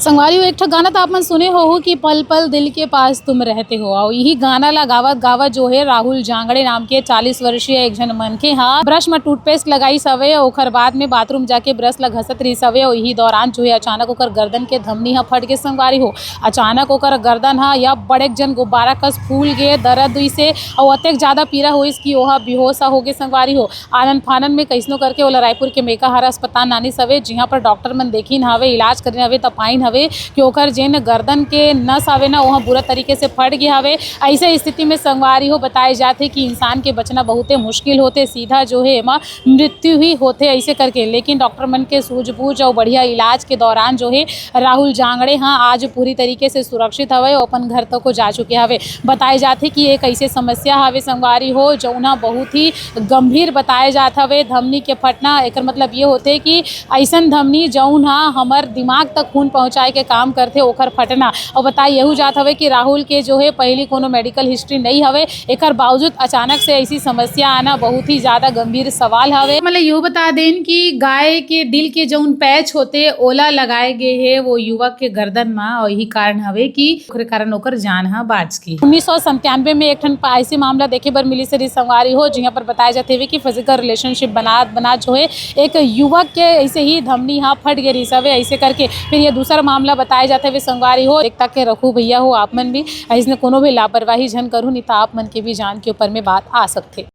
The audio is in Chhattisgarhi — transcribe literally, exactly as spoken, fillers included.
संगवारी हो, एक ठो गाना तो आप मन सुने होहू कि पल पल दिल के पास तुम रहते हो। अउ इही गाना ला गावत गावत जो है राहुल जांगड़े नाम के चालीस वर्षीय एक झन मनखे हा ब्रश में टूथपेस्ट लगाइस हवे, ओखर बाद में बाथरूम जाके ब्रश ला घसत रहिस हवे। अउ इही दौरान जो है अचानक ओकर गर्दन के धमनी हा फट गे संगवारी हो। अचानक ओकर गर्दन हा या बड़ेक जन गुब्बारा कस फूल गे, दर्द हुई से अउ अतेक ज्यादा पीरा होइस कि ओहा बेहोश हा होगे संगवारी हो। आनन फानन में कइसनो करके ओला रायपुर के मेकाहारा अस्पताल लानिस हवे, जिहां पर डॉक्टर मन देखिन हवे, इलाज करिन हवे, त पाइन हवे कि ओकर जेन गर्दन के नस हवे ना, ओहा बुरा तरीके से फट गे हवे। अइसे स्थिति में संगवारी हो, बताए जाथे कि इंसान के बचना बहुते मुश्किल होथे, सीधा जो हे एमा मृत्यु ही होथे अइसे करके। लेकिन डॉक्टर मन के सूझबूझ अउ बढ़िया इलाज के दौरान जो हे राहुल जांगड़े हा आज पूरी तरीके से सुरक्षित हवे अउ अपन घर तक को जा चुके हवे। बताए जाथे कि एक अइसे समस्या हवे संगवारी हो, जउन हा बहुत ही गंभीर बताए जात हवे। धमनी के फटना, एकर मतलब ये होथे कि अइसन धमनी जउन हा हमर दिमाग तक खून पहुंचाए के काम करथे, ओकर फटना। अउ बताए यहू जात हवे कि राहुल के जो हे पहली कोनो मेडिकल हिस्ट्री नइ हवे, एकर बावजूद अचानक से अइसी समस्या आना बहुत ही ज्यादा गंभीर सवाल हवे। मतलब यहू बता देन कि गाय के दिल के जउन पैच होथे ओला लगाए गे हे वो युवक के गर्दन मा, अउ यही कारण हवे कि ओकरे कारण ओकर जान हा बाच गे। उन्नीस सौ संतानवे में एक ठन अइसे मामला देखे बर मिलिस हे संगवारी हो, जिहां पर बताए जाथे हवे कि फिजिकल रिलेशनशिप बनात बनात जो हे एक युवक के अइसे ही धमनी हा फट गे रिहिस हवे, अइसे करके फिर ये दूसरा मामला बताए जाथे हवे संगवारी हो। एक तक के रखू भैया हो आप मन भी, अइसने कोनो भी लापरवाही झन करू, नहीं तो आप मन के भी जान के ऊपर में बात आ सकथे।